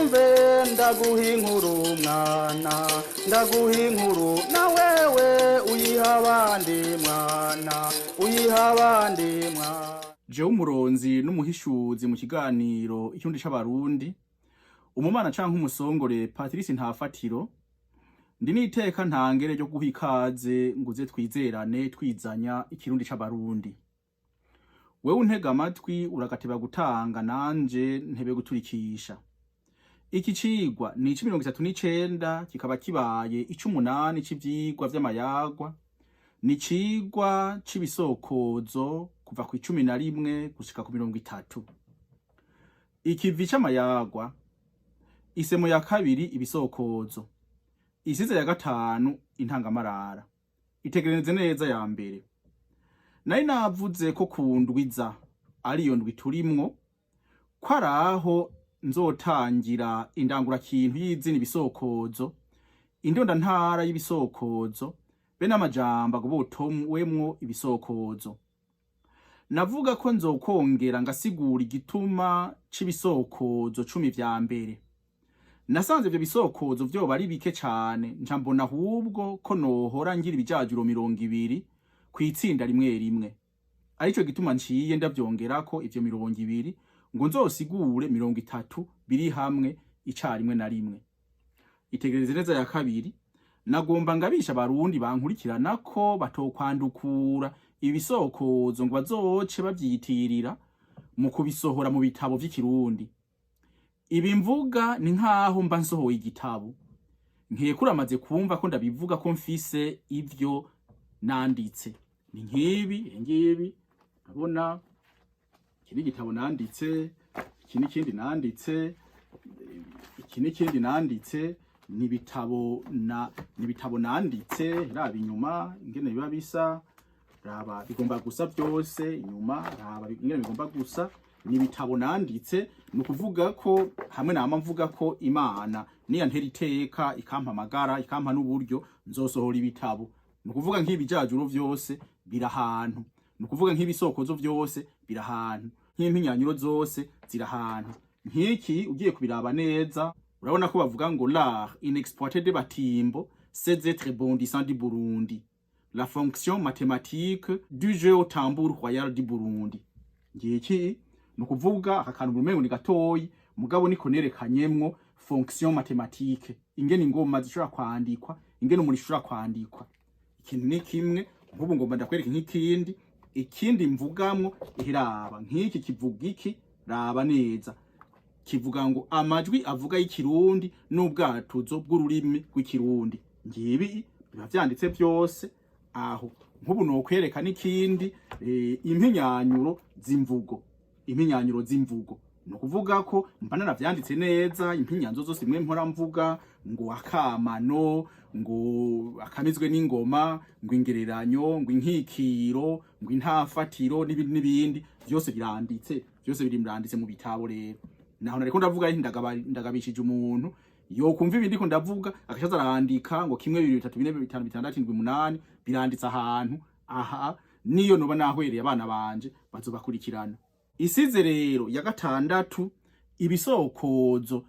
Umve ndaguha inkuru mwana, ndaguha inkuru na wewe uyiha abandi mwana, uyiha abandi mwana. Jewe umuronzi n'umuhishuzi mu kiganiro Ikirundi c'Abarundi, umumana canke umusongore Patrice Ntafatiro, ndi n'iteka ntangere ryo guha ikaze nguze twizerane twizanya Ikirundi c'Abarundi. Wewe untega amatwi uragateba gutanga nanje ntebe guturikisha. Iki cigwa ni ic' 39, kikaba kibaye ic'umunani c'ivyigwa vy'amayagwa. Ni icigwa c'ibisokozo kuva ku 11 gushika ku 30. Ikivi c'amayagwa, isemo ya kabiri ibisokozo, isize ya gatanu intangamarara. Itegereze neza ya mbere. Nari navuze ko ku ndwiza ariyo ndwi turimwo, ko araho nzotangira indangurakintu y'izina ibisokozo, indondantara y'ibisokozo, be n'amajambo agobotomwemwo ibisokozo. Navuga ko nzokongera ngasigura igituma c'ibisokozo 10 vya mbere. Nasanze ivyo bisokozo vyoba ari bike cane, nca mbona ahubwo ko nohora ngira ibijajuro 20 kw'itsinda rimwe rimwe. Arico gituma nciye ndavyongerako ivyo 20 ngo nzosigure 30 biri hamwe icarimwe na rimwe. Itegereze neza ya kabiri, nagomba ngabisha Abarundi bankurikirana ko batokwandukura ibisokozo ngo bazoce bavyitirira mu kubisohora mu bitabo vy'Ikirundi. Ibi mvuga ni nkaho mba nsohoye igitabo. Nkekura amaze kumva ko ndabivuga ko mfise ivyo nanditse. Ni nkibi, ngibi, urabona iki ni igitabo nanditse, iki ni ikindi nanditse, iki ni ikindi nanditse, ni ibitabo nanditse. Raba inyuma ingene biba bisa, raba bigomba gusa byose inyuma, raba ingene bigomba gusa. Ni ibitabo nanditse. Ni ukuvuga ko hamwe nama mvuga ko Imana niyantera iteka ikampa amagara ikampa n'uburyo nzosohora ibitabo. Ni ukuvuga nk'ibijajuro vyose biri ahantu, ni ukuvuga nk'ibisokozo vyose biri ahantu, nk'impinyanyuro zose ziri ahantu. Nk'iki ugiye kubiraba neza urabona ko bavuga ngo l'art inexploité de Batimbo, ces êtres bondissants du Burundi, la fonction mathématique du jeu au tambour royal du Burundi. Ngiki ni ukuvuga aka kantu umengo ni gatoyi, mugabo niko nerekanyemwo fonction mathématique, ingene ingoma zishobora kwandikwa, ingene umuntu ishobora kwandikwa. Ikintu ni kimwe. Nk'ubu ngomba ndakwereka nk'ikindi, ikindi mvugamwo. Iraba nk'iki kivuga iki, raba neza, kivuga ngo amajwi avuga y'ikirundi n'ubwatuzo bw'ururimi rw'ikirundi. Ngibi biba vyanditse byose aho. Nk'ubu nokwereka n'ikindi, impinyanyuro z'imvugo. Impinyanyuro z'imvugo ni ukuvuga ko mba naravyanditse neza, impinyanzo zose imwe mpora mvuga ngo akamano, ngo akamizwe n'ingoma, ngo ingereranyo, ngo inkikiro, ngo intafatiro, n'ibindi n'ibindi, byose biranditse, byose biri biranditse mu bitabo. Rero naho nariko ndavuga ndagabishije umuntu yokumva ibindi ko ndavuga agacaza arandika ngo 1, 2, 3, 4, 5, 6, 7, 8, biranditse ahantu aha. Niyo noba nahwereye abana banje bazobakurikirana. Isize rero ya gatandatu, ibisokozo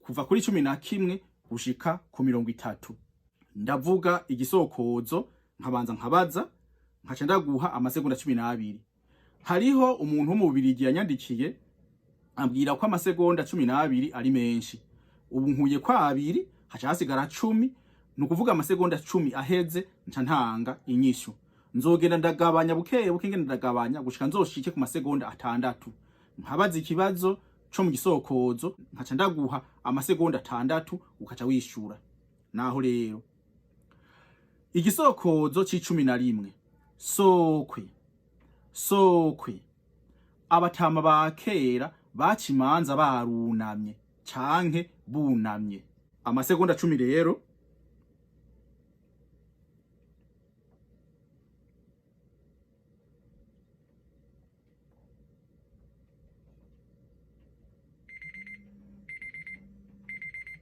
kuva kuri 11 gushika ku 30. Ndavuga igisokozo nkabanza nkabaza, nkaca ndaguha amasegonda 12. Hariho umuntu w'umubirigi yanyandikiye ambwira ko amasegonda 12 ari menshi. Ubu nkuye kwa abiri, haca hasigara 10. Ni ukuvuga amasegonda 10 aheze nca ntanga inyishu. Nzogenda ndagabanya buke buke, ngenda ndagabanya gushika nzoshike ku masegonda 6. Nkabaza ikibazo co mu gisokozo, nkaca ndaguha amasegonda 6 ukaca wishura. Naho rero igisokozo c'icumi na rimwe: sokwe sokwe, abatama ba kera baca imanza barunamye canke bunamye. Amasegonda 10 rero.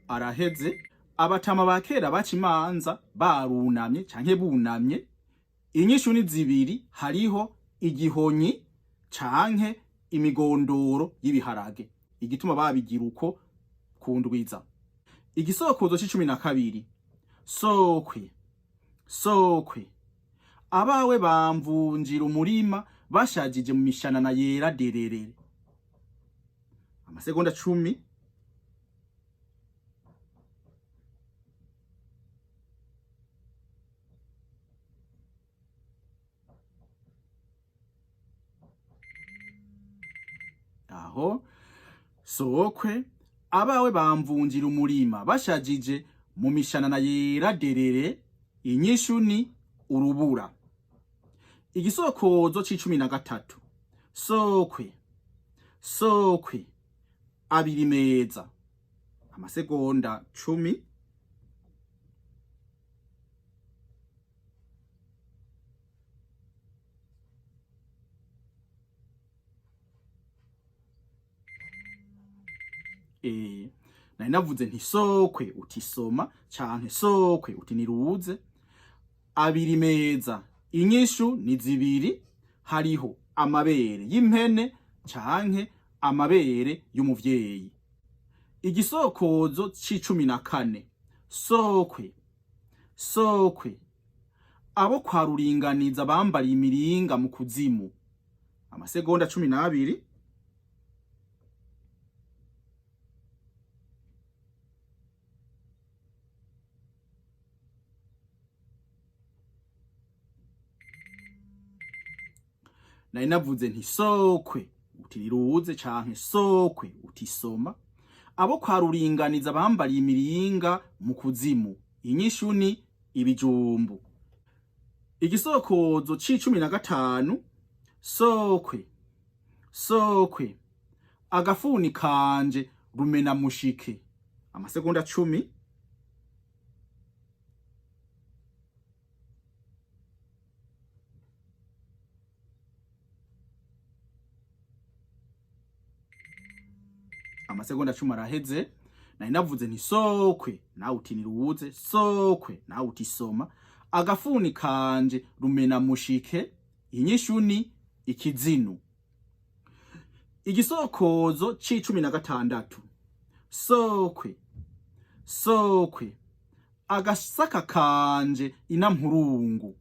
Araheze. Abatama ba kera baca imanza barunamye canke bunamye. Inyishu ni zibiri, hariho igihonyi canke imigondoro y'ibiharage. Igituma babigira uko ku ndwiza. Igisokozo c'12: sokwe, sokwe, abawe bamvunjira umurima bashajije mu mishanana yera dererere. Amasegonda 10. Aho sokwe, abawe bamvunjira umurima bashajije mu mishanana yera derere. Inyishu ni urubura. Igisokozo c'13: sokwe, sokwe, abiri meza. Amasegonda 10. Nari navuze nti sokwe uti soma canke sokwe uti niruze. Abiri meza, inyishu ni zibiri: hariho amabere y'impene canke amabere y'umuvyeyi. Igisokozo c'14: sokwe, sokwe, abo kwa Ruringaniza bambariye imiringa mu kuzimu. Amasegonda 12. Nari navuze nti sokwe uti niruze canke sokwe uti soma. Abo kwa Ruringaniza bambariye imiringa mu kuzimu. Inyishu ni ibijumbu. Igisokozo c'15: sokwe, sokwe, agafuni kanje rumena mushike. Amasegonda 10. Amasegonda 10 araheze. Nari navuze nti sokwe, nawe uti niruze, sokwe, nawe uti soma. Agafuni kanje rumena mushike. Inyishu ni ikizinu. Igisokozo c'16: sokwe, sokwe, agasaka kanje inampurungu.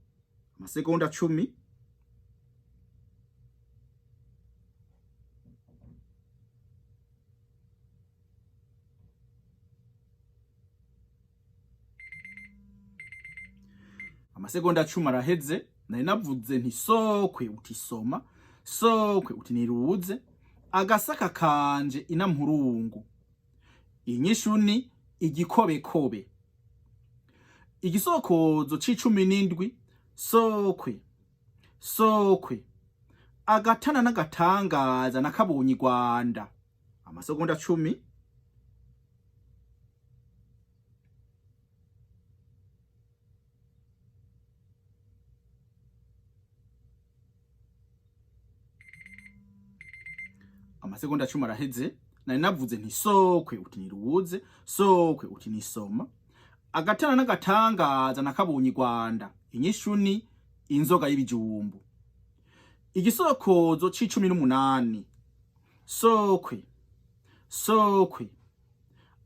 Amasegonda 10. Amasegonda 10 araheze. Nari navuze nti sokwe uti soma, sokwe uti niruze. Agasaka kanje inampurungu. Inyishu ni igikobekobe. Igisokozo c'17: sokwe, sokwe, agatana n'agatangaza nakabonye i Rwanda. Amasegonda 10. Amasegonda 10 araheze. Nari navuze nti sokwe uti niruze, sokwe uti nisoma. Agatana n'agatangaza nakabonye i Rwanda. Inyishu ni inzoga y'ibijumbu. Igisokozo c'18: sokwe, sokwe,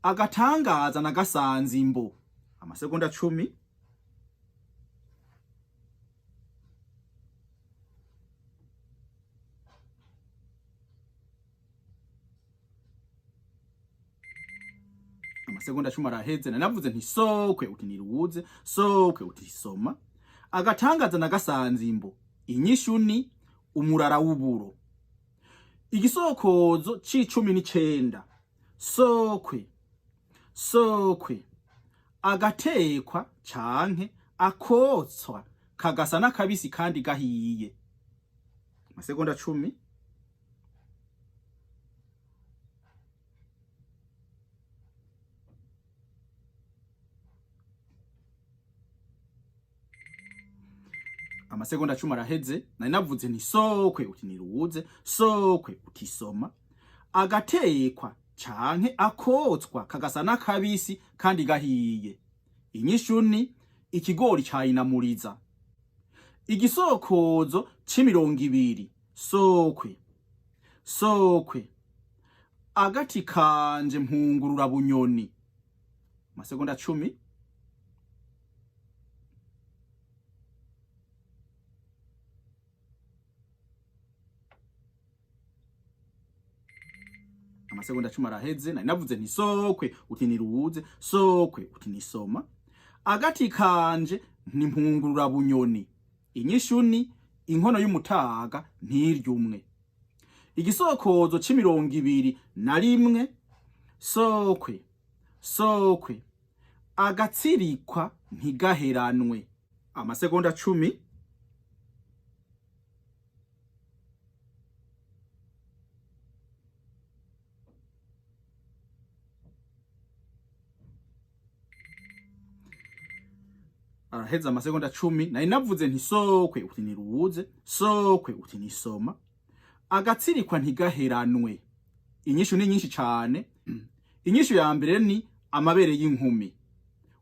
agatangaza nagasanze imbo. Amasegonda 10. Amasegonda 10 araheze. Nanavuze nti sokwe uti niruze, sokwe uti soma. Agatangaza nagasanze imbo. Inyishu ni umurara w'uburo. Igisokozo c'19: sokwe, sokwe, agatekwa canke akotswa kagasa n'akabisi kandi gahiye. Amasegonda 10. Amasegonda 10 araheze. Nari navuze nti sokwe uti niruze, sokwe uti soma. Agatekwa canke akotswa kagasa n'akabisi kandi gahiye. Inyishu ni ikigori ca inamuriza. Igisokozo c'20: sokwe, sokwe, Agati kanje mpungurura bunyoni. Amasegonda 10. Amasegonda 10 araheze. Nari navuze nti sokwe uti niruze, sokwe uti nisoma. Agati kanje ni mpungurura bunyoni. Inyishu ni inkono y'umutaga ntirya umwe. Igisokozo c'21, sokwe sokwe, agatsirikwa ntigaheranwe. Amasegonda 10. Araheza amasegonda 10. Nari navuze nti sokwe uti niruze, sokwe uti nisoma. Agatsirikwa ntigaheranwe. Inyishu ni nyinshi cane. Inyishu ya mbere ni amabere y'inkumi.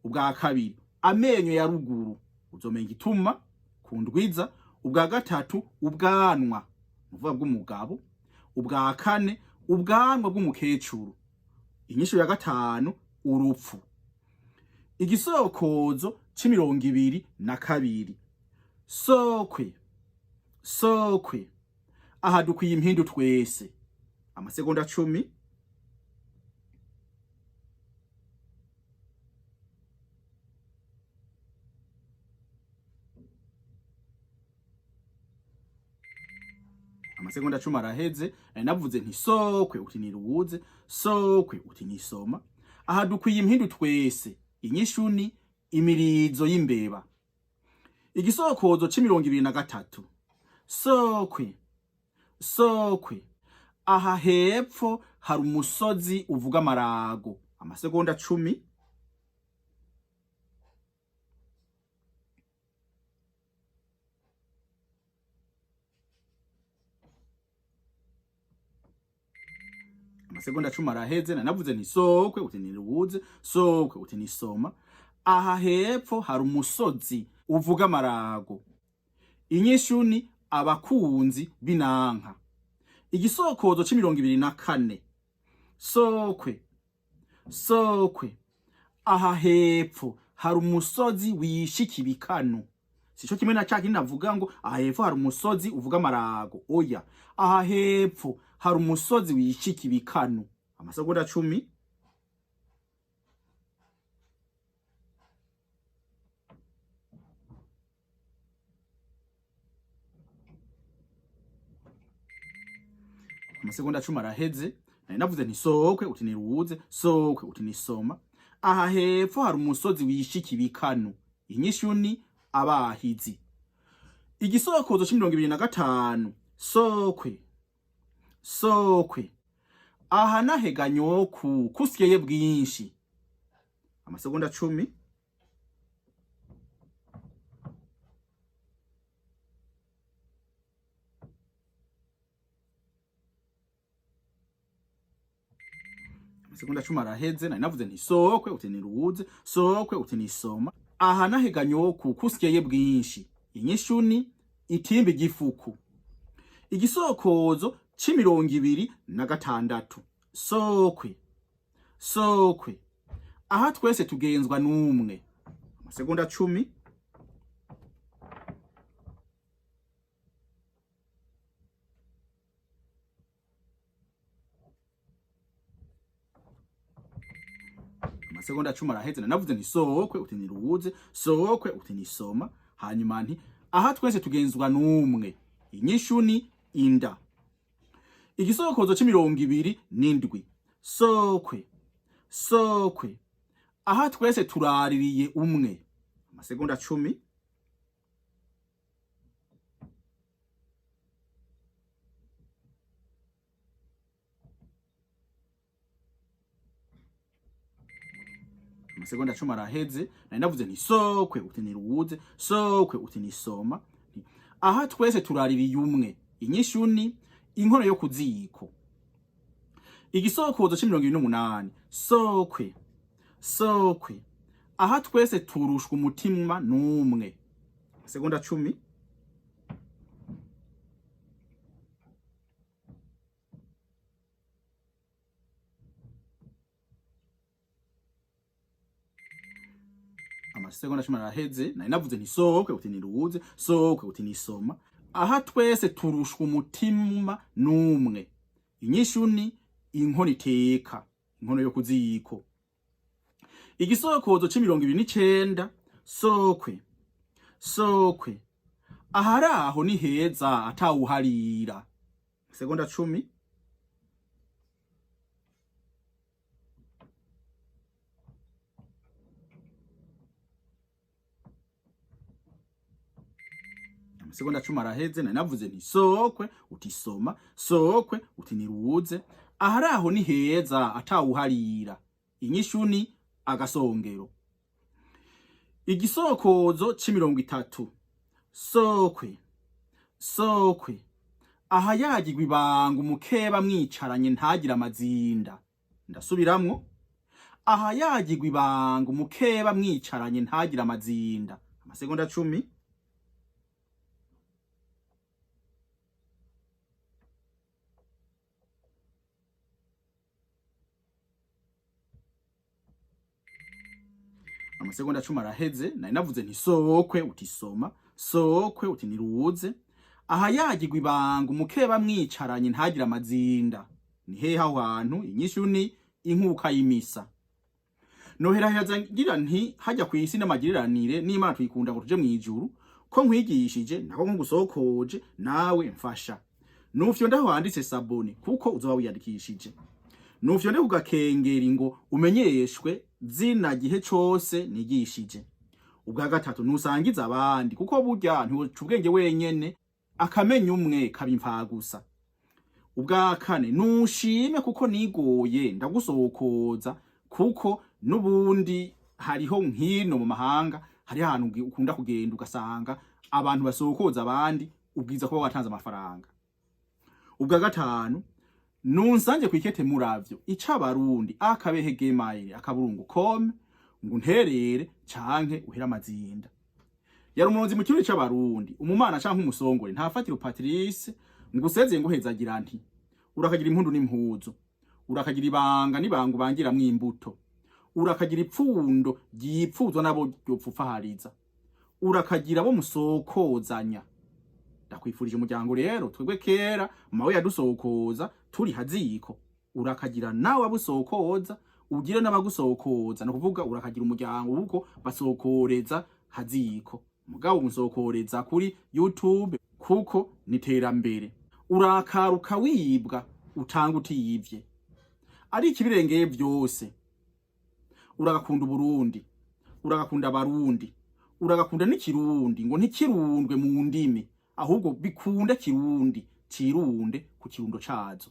Ubwa kabiri amenyo ya ruguru, uzomenya igituma kundwiza. Ubwa gatatu ubwanwa nuvuga bw'umugabo. Ubwa kane ubwanwa bw'umukecuru. Inyishu ya gatanu urupfu. Igisokozo c'22, sokwe sokwe, aha dukwiye impindu twese. Amasegonda 10. Amasegonda 10 araheze. Nari navuze nti sokwe uti niruze, sokwe uti nisoma. Aha dukwiye impindu twese. Inyishu ni imirizo y'imbeba. Igisokozo c'23, sokwe sokwe, aha hepfo hari umusozi uvuga amarago. Amasegonda 10. Amasegonda 10 araheze. Nanavuze nti sokwe uti niruze, sokwe uti nisoma. Aha hepfo hari umusozi uvuga amarago. Inyishu ni abakunzi b'inanka. Igisokozo c'24, sokwe sokwe, aha hepfo hari umusozi wishika ibikanu. Sico kimwe na ca kindi navuga ngo aha hepfo hari umusozi uvuga amarago. Oya, aha hepfo hari umusozi wishika ibikanu. Amasegonda 10. Amasegonda 10 araheze. Nari navuze nti sokwe uti niruze, sokwe uti nisoma. Aha hepfo hari umusozi wishika ibikanu. Inyishu ni abahizi. Igisokozo c'25, sokwe sokwe, aha nahega nyoku kusyeye bwinshi. Amasegonda 10. Amasegonda 10 araheze. Nari navuze nti sokwe uti niruze, sokwe uti nisoma. Aha nahega nyoku kusyeye bwinshi. Inyishu ni itimbi gifuku. Igisokozo c'26, sokwe sokwe, aha twese tugenzwa n'umwe. Amasegonda 10. Amasegonda 10 araheze. Nanavuze nti sokwe uti niruze, sokwe uti nisoma. Hanyuma nti aha twese tugenzwa n'umwe. Inyishu ni inda. Igisokozo c'27, sokwe sokwe, aha twese turaririye umwe. Amasegonda 10. Amasegonda 10 araheze. Nari navuze nti sokwe uti niruze, sokwe uti nisoma. Aha twese turaririye umwe. Inyishu ni inkono yo kuziko. Igisokozo c'28, sokwe sokwe, aha twese turushwa umutima n'umwe. Amasegonda 10. Amasegonda 10 araheze. Nari navuze nti sokwe, uti niruze, sokwe, uti nisoma. Aha twese turushwa umutima n'umwe. Inyishu ni inkono iteka, inkono yo kuziko. Igisokozo c'29: sokwe, sokwe, ahari aho ni heza atawuharira. Segonda 10. Amasegonda 10 araheze. Nari navuze nti sokwe, uti soma, sokwe, uti niruze. Ahari aho ni heza atawuharira. Inyishu ni agasongero. Igisokozo c'30: sokwe, sokwe, aha yagirwa ibanga umukeba mwicaranye ntagire amazinda. Ndasubiramwo: aha yagirwa ibanga umukeba mwicaranye ntagire amazinda. Amasegonda 10. Amasegonda 10 araheze. Nari navuze nti sokwe, uti soma, sokwe, uti niruze. Aha yagirwa ibanga umukeba mwicaranye ntagire amazinda. Ni hehe aho hantu? Inyishu ni inkuka y'imisa. Noheraheza ngira nti hajya ku isi n'amagiriranire n'Imana tuyikunda ngo tuje mw'ijuru. Ko nkwigishije nako nkugusokoje, nawe mfasha nufyo ndaho handitse s'abonner, kuko uzoba wiyandikishije. Nufyo nde kugakengeri ngo umenyeshwe zina gihe cose nigishije. Ubwa gatatu, nusangiza abandi, kuko burya ntiwoca ubwenge wenyene, akamenya umwe kabimfagusa. Ubwa kane, nushime kuko nigoye ndagusokoza, kuko n'ubundi hariho nkino mu mahanga, hari ahantu ukunda kugenda ugasanga abantu basokoza abandi, ubwiza kuba watanze amafaranga. Ubwa gatanu, nunsange kwikete muravyo icabarundi akabehe gmail.com ngo nterere canke uhera amazinda. Yari umuronzi mu kirundi c'Abarundi, umumana canke umusongore ntafatiro Patrice, ngusezeye nguhezagira nti urakagira impundu n'impuzu, urakagira ibanga n'ibanga ubangiramwo imbuto, urakagira ipfundo ryipfuzwa nabo ryopfupfahariza, urakagira abo musokozanya. Ndakwifurije umuryango rero. Twebwe kera mawe yadusokoza turi haziko. Urakagira nawe abusokoza, ugire n'abagusokoza. No kuvuga urakagira umuryango kuko basokoreza haziko, mugabo musokoreza kuri YouTube kuko niterambere. Urakaruka wibwa utanga utiyivye, ari ikibirengeye byose. Uragakunda Uburundi, uragakunda Abarundi, uragakunda n'ikirundi ngo ntikirundwe mu ndimi, ahubwo bikunda Kirundi cirunde ku kirundo cazo.